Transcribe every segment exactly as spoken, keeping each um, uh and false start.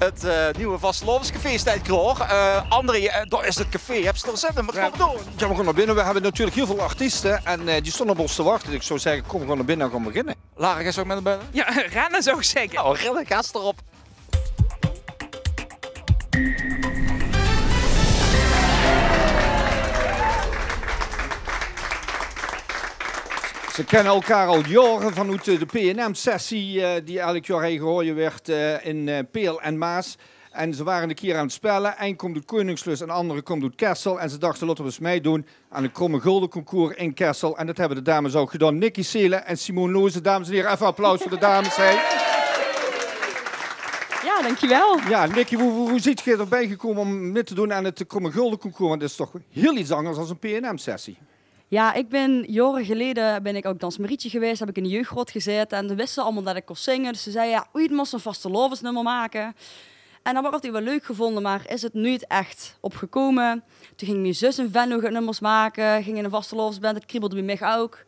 Het eh, nieuwe vastelaovescafé steit klaor. Eh, André, eh, dao is het café. Höbs se d'r zin in? Waat gaon v'r doon? Jao, v'r gaon nao binne. V'r höbbe natuurlik hiel väöl artieste en eh, die stónge op ós te wachte. Ich zou zègke, kóm, v'r gaon nao binne en gaon beginne. Lara, geis se ouch mit nao binne? Jao, renne zou ich zègke. Jao, renne, gaas d'rop. Ze kènne elkaar al jaore vanoet eh, de P en M-sessie eh, die elk jaor hei gehaoje weurt eh, in eh, Peel en Maas. En ze wore 'ne kier aan 't spelle. Ein kump oet Koningslust en 'n anger kump oet Kessel. En ze dachte, laote v'r ins mitdoon aan 't Kromme Gulde Concours in Kessel. En det höbbe de dames ouch gedaon. Nicky Seelen en Simone Lozen. Dames en hiere, effe applaus veur de dames, hè. Jao, dankjewel. Jao, Nicky, wie, wie, wie zeet geer d'rbie gekómme óm mit te doon aan 't Kromme Gulde Concours? Want det is toch hiel get angers es 'n P en M-sessie. Jao, ich bön, jaore geleje bön ich ouch dansmarietje gewaes, höb ich in de jeugdraod gezaete. En toen wiste ze allemaol det ich kós zinge. Dus ze zagte, jao, oei, doe mós 'n vastelaovesnummer make. En det waor altied waal leuk gevónje, mer is 't noeits ech op gekómme. Toen ging mien zus in Venlo get nummers make, ging in 'n vastelaovesband, det kriebelde bie mich ouch.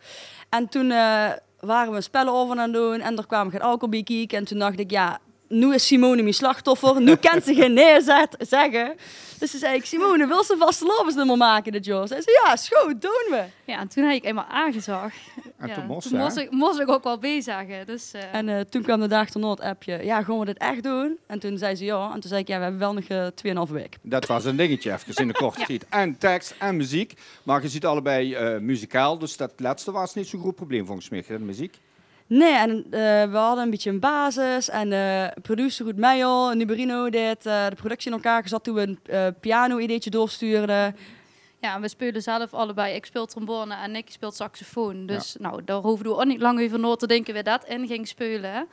En toen eh, wore v'r 'n spelenaovend aan 't doon en d'r kwaam gein alcohol bie kieke. En toen dach ich, jao, noe is Simone mien slachtoffer, noe kènt ze gein nae zèt- zègke. Dus toen zag ich, Simone, wils se 'n vastelaovesnummer make dit jaor? Zag ze, jao, is good, doon v'r. Jao, en toen höb ich einmaol aagezag. En Jao, toen mós toen ze, mós hè? ich, mós ich ouch waal bie zègke. Dus, eh, En eh, toen kwaam de daag d'rnao 't appje, jao, gaon v'r dit ech doon? En toen zag ze jao. En toen zag ich, jao, v'r höbbe waal nog eh, twieënhalve waek. Det waas 'n dingetje, efkes in de korte tied. En teks en meziek. Mer geer zeet allebei eh, muzikaal, dus det lètste waas neet zoe'n groot probleem volges mich, hè, de meziek. Nae, en eh, v'r hadde 'n bietje 'n basis en eh, de producer oet Meijel, Nuberino, dae haet eh, de productie in elkaar gezat toen v'r 'n eh, piano-ideetje doorstuurde. Jao, en v'r speule zelf allebei. Ich speel trombone en Nicky speelt saxofoon. Dus nou, dao hoofde v'r ouch neet lang euver nao te dinke wae det in ging speule.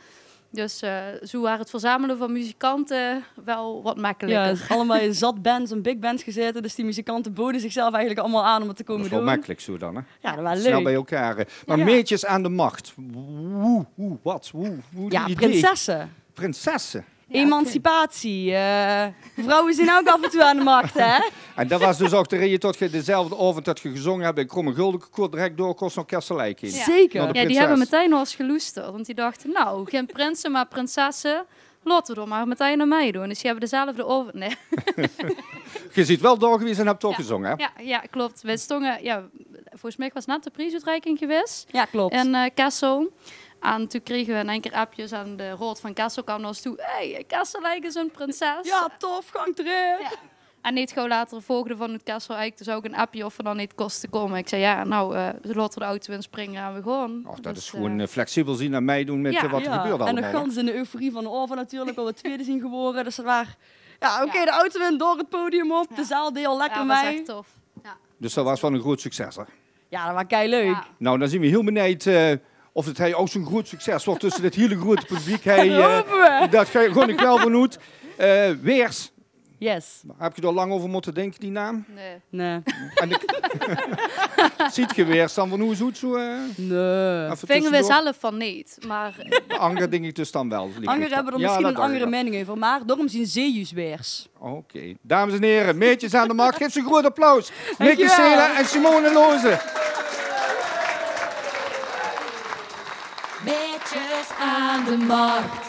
Dus eh, zoe waor 't verzamele van muzikante waal get mekkeliker. Jao, allemaol in zat bands en big bands gezaete, dus die muzikante bode zichzelf eigelik allemaol aan óm 't te kómme doon. Det is waal mekkelik zoe dan, hè? Jao, det waor leuk. Snel bie elkaar. Mer Meidjes aan de Macht. Wie, wie, waat, wie, wie, die idee? Prinsesse. Prinsesse. Emancipatie. Eh, vrouwe zeen ouch aaf en toe aan de mach, hè? En det waas dus ouch de raeje tot geer dezelfde aovend det geer gezónge höb bie Kromme Gulde Concours direk door kós nao Kessel-Eik. Zeker. Nao de Jao, die höbbe prinses. metein nao ós geloesterd, want die dachte, nou, gein prinse, mer prinsesse. Laote v'r d'r mer metein aan mitdoon. Dus die höbbe dezelfde aovend, nae. Geer zeet waal door gewaes en höb toch gezónge, hè? Jao, jao, klop. V'r stónge, jao, volges mich waas 't net de priesoetreiking gewaes. Jao, klop. In eh, Kessel. En toen krege v'r in eine kier appjes en de raod van Kessel kaom nao ós toe. Hey, Kessel-Eik is 'n prinses. Jao, tof, gank d'rin. En neet gauw later volgde vanoet Kessel-Eik dus ouch 'n appje of v'r dan neet kóste kómme. Ich zag, jao, nou, eh, laote v'r de auto inspringe en v'r gaon. Och, det Dus, is gewoon eh, eh, flexibel zeen en mitdoon mit eh, waat d'r gebeurt allemaol, hè? En dan gans in de euforie van de aovend natuurlik, wo v'r twiede zeen gewore. Dus det waor, jao, oké, de auto in, door 't podium op, de zaal deej al lekker mei. Jao, det waas ech tof. Jao. Dus det waas waal 'n groot succes, hè? Jao, det waor kei leuk. Jao. Nou, dan zeen v'r hiel benuujd eh, of det hei ouch zoe'n groot succes wuuert tösse dit hiele grote publiek. Hei, Det eh, hope v'r. det gaon ich waal vanoet. Eh, Weers. Yes. Höb geer dao lang euver mótte dinke, die naam? Nae. Nae. En de, zeet geer Weers dan van hoes oet zoe? Eh? Nae. Effe Vinge v'r tössendoor? zelf van neet, mer Anger dinke dus dan waal. Angere höbbe d'r mesjien 'n anger meining euver, mer daorum zeen zeej us Weers. Oké. Dames en hiere, Meidjes aan de Macht. Gaef ze 'n groot applaus. Nicky Dankjewel. Seelen en Simone Lozen. Meidjes aan de Macht.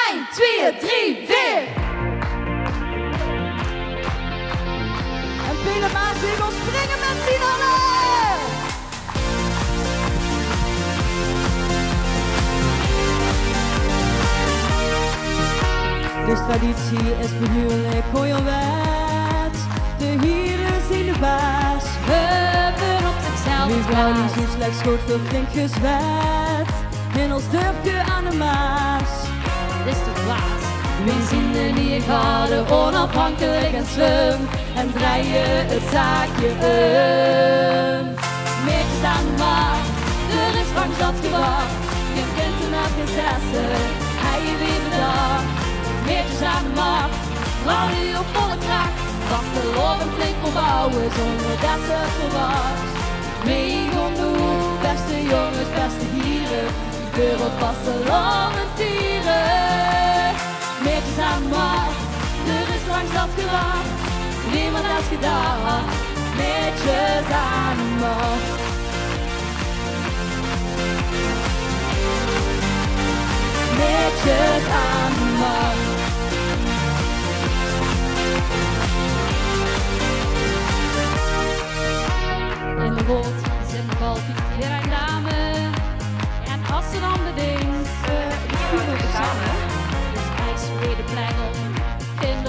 Ein, twieë, drie, veer. En Peel en Maas, v'r gaon springe mit zien alle. Dus traditie is beduurlik gooj al wet. De hiere zien de baas. Höbbe op zichzelf. Wie vrouw die zoe slech schoot veur flink gezwet. In ós dörpke aan de Maas. Is de plaats. Wie zien de nieje garde, onafhankelik en slum. En drejje 't zaakje um. Meidjes aan de Macht, d'r is lang zat gewach. Gein prinse, mer prinsesse, hei weer de dag. Meidjes aan de Macht, vrouwe op volle krach. Vastelaovend flink verbouwe, zónger det se 't verwachs. Wie gaon noe, beste jónges, beste hiere, veur op vastelaovend viere. Meidjes aan de Macht, d'r is lang zat gewach. Nemes haet gedach, Meidjes aan de Macht. Meidjes aan de Macht.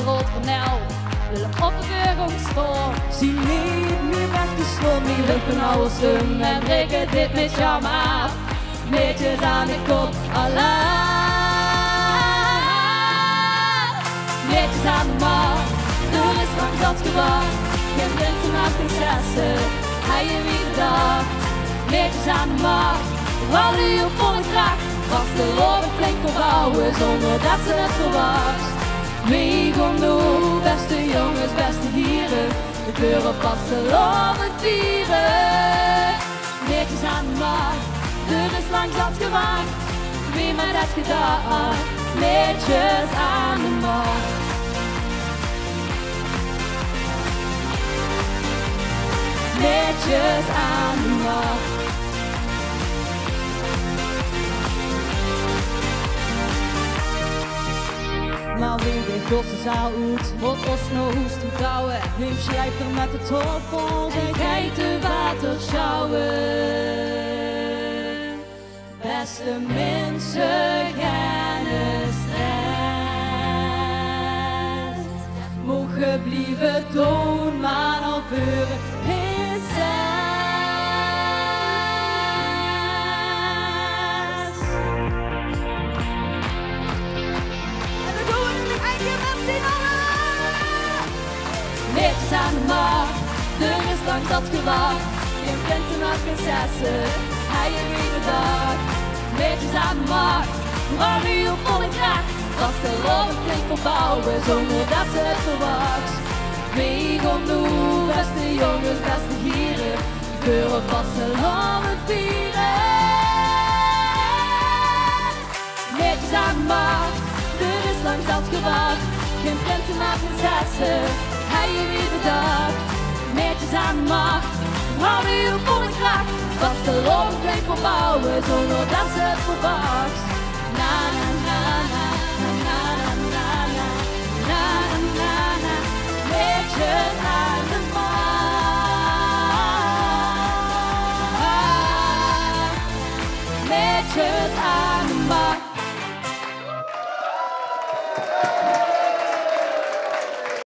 Tot vernel, wille op de veurgrond staon. Zien neet mie weg te slaon, mie luch van alles dun en breke dit mit jam aaf. Meidjes aan de kop, alarm. Meidjes aan de macht, d'r is lang zat gewach. Gein prinse, mer prinsesse, hei wie gedach. Meidjes aan de macht, veural noe op volle krach. Vastelaovend flink verbouwe, zónger det se 't verwachs. Wie gaon noe, beste jónges, beste hiere, veur op vastelaovend viere. Meidjes aan de macht, d'r is lang zat gewach. Wie haw det gedach? Meidjes aan de macht. Meidjes aan de macht. Mer wie de grootste zaal oet, mót ós nao hoes toe kouwe. Wim sjlip d'r mit de taofel, en geit de water sjouwe. Beste minse, geine stress. Moge blieve doon, mer dan veur 't prinses. En we doon 't nog ein kier mit zien alle. Meidjes aan de macht, d'r is lang zat gewach. Gein prinse, mer prinsesse, hei wie gedach. Meidjes aan de macht, veural noe op volle krach. Vastelaovend flink verbouwe, zónger det se 't verwachs. Wie gaon noe, beste jónges, beste hiere, veur op vastelaovend viere. Meidjes aan de macht, d'r is lang zat gewach. Gein prinse, mer prinsesse, hei wie gedach. Meidjes aan de macht, veural noe op volle krach. Vastelaovend flink verbouwe, zónger det se 't verwachs. Na, na, na, na. Meidjes